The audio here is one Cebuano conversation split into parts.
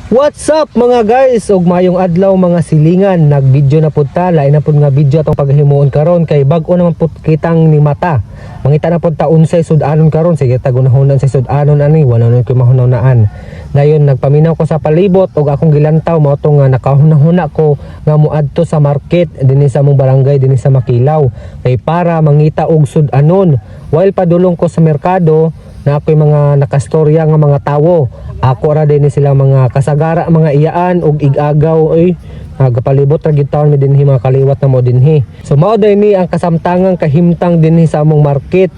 What's up, mga guys? Ug maayong adlaw, mga silingan. Nag-video na pud ta, lain na pud nga video atong paghimuon karon kay bag-o naman pud kitang ni mata. Mangita na pud ta unsay sud-anon karon. Sige, tagunahonan sa sud-anon ani, wala nun koy mahunahunaan. Dayon nagpaminaw ko sa palibot ug akong gilantaw mao to nga nakahunahuna ko nga moadto sa market dinhi sa among barangay, dinhi sa Makilaw, kay para mangita og sud-anon. While padulong ko sa merkado, na ako'y mga nakastorya nga mga tawo. Ako ra din ni sila mga kasagara, mga iyaan ug igagaw oy. Nagapalibot ra gid taon mi dinhi, mga kaliwat na mo dinhi. So mao day ni ang kasamtangang kahimtang dinhi sa among market.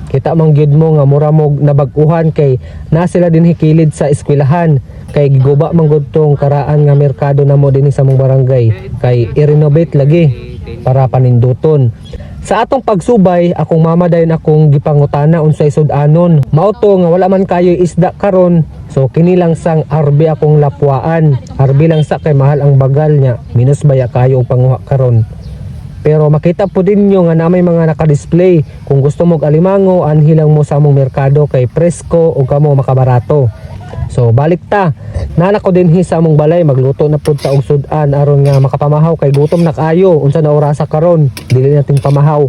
Kita man gyud mo nga mura mo nabag-uhan kay na sila dinhi kilid sa eskwelahan, kay giguba man gud tong karaan nga merkado namo dinhi sa among barangay kay i-renovate lagi para paninduton. Sa atong pagsubay, akong mama dayon akong gipangutana unsay sud-anon. Mao to nga wala man kayo isda karon, so kini lang sang arbi akong lapwaan. Arbi lang sa kay mahal ang bagal niya. Minus baya kayo og panguha karon. Pero makita po din nyo nga na may mga naka-display. Kung gusto mo og alimango, anhi lang mo sa among merkado kay presko o kamo makabarato. So balik ta. Nana ko dinhi sa among balay, magluto na pud ta og sud-an aron nga makapamahaw kay gutom na kaayo. Unsa na orasa karon? Dili natin pamahaw.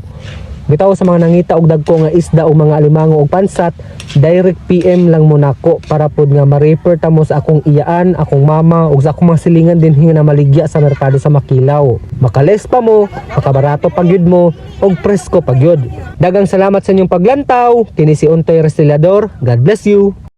Bitaw sa mga nangita og dagko nga isda o mga alimango og pansat, direct PM lang mo nako para pod nga ma-refer ta mo sa akong iyaan, akong mama ug sa akong mga silingan dinhi nga maligya sa merkado sa Makilaw. Makales pa mo, makabarato pa gyud mo ug presko pa gyud. Daghang salamat sa inyong paglantaw. Kini si Untoy Restilador. God bless you.